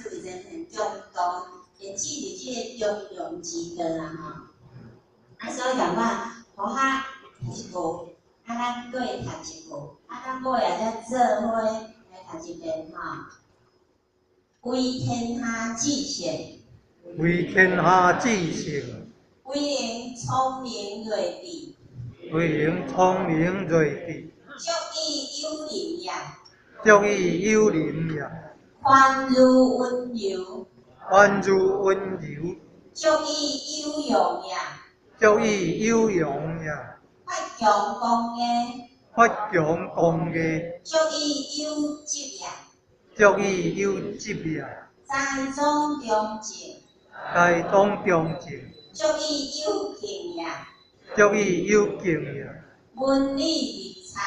主伫前中道，会指伫這个中庸之道啦吼。啊，所以共款，予較讀一句，啊，咱閣讀一句，啊，咱尾仔才做伙來讀一遍吼。為天下至善，為天下至善，唯能聰明睿智，唯能聰明睿智，足以有仁也，足以有仁也，寬如溫柔，寬如溫柔，足以有用也，足以有用也，發強光藝，發強光藝，足以有職也，足以有職也，栽種中正，栽種中正，足以有敬也，足以有敬也，文理密察，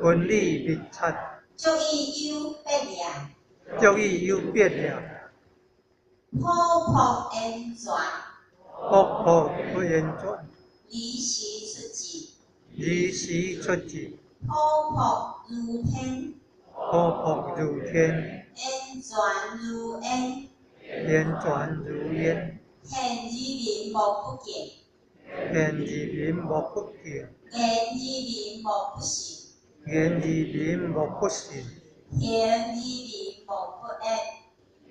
文理密察，足以有別也，足以有別也，朴樸言傳，朴樸言傳，離時出智，離時出智，朴樸如天，朴樸如天，言傳如煙，言傳如煙，獻而民莫不敬，獻而民莫不敬，言而民莫不信，言而民莫不信，行而民莫不悅。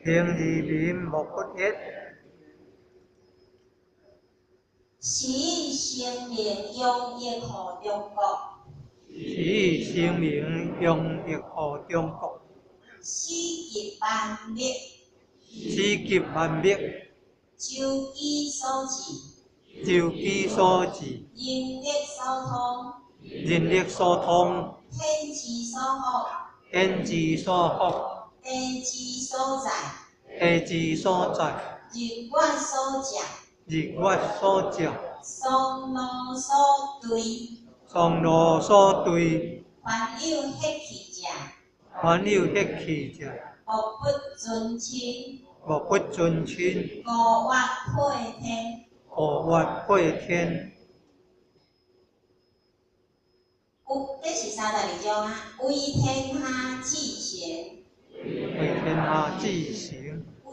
行而民莫不悅。是以聲名揚溢予中國，是以聲名揚溢予中國，始及萬物，始及萬物，周機所至，周機所至，人力所通，人力所通，天之所覆，天之所覆，地之所在，地之所在，日月所照，日月所照，霜露所對，霜露所對，凡有血氣者，凡有血氣者，莫不尊親，莫不尊親，五岳破天，五岳破天。有，這是32章啊。為天下至善，為天下至善，唯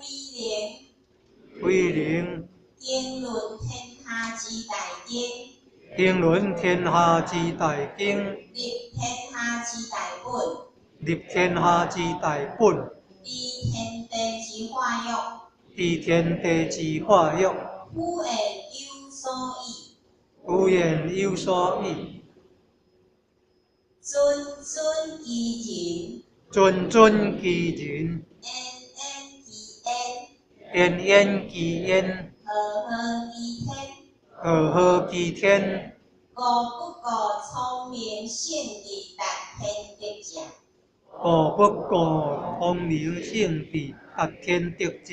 能唯能經綸天下之大經，經綸天下之大經，立天下之大本，立天下之大本，知天地之化育，知天地之化育，夫言有所以，夫言有所以，諄諄其諄諄其仁，仁，焉焉其焉，焉焉其焉，和合其天，和合其天。吾不顧聰明聖智達天德者，吾不顧聰明聖智達天德者，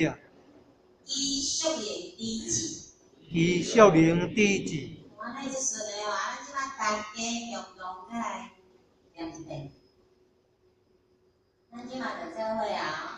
其孰能知之？其孰能知之？按呢足順的哦，啊，咱這擺大家共同再來念一遍。咱這擺就做伙啊！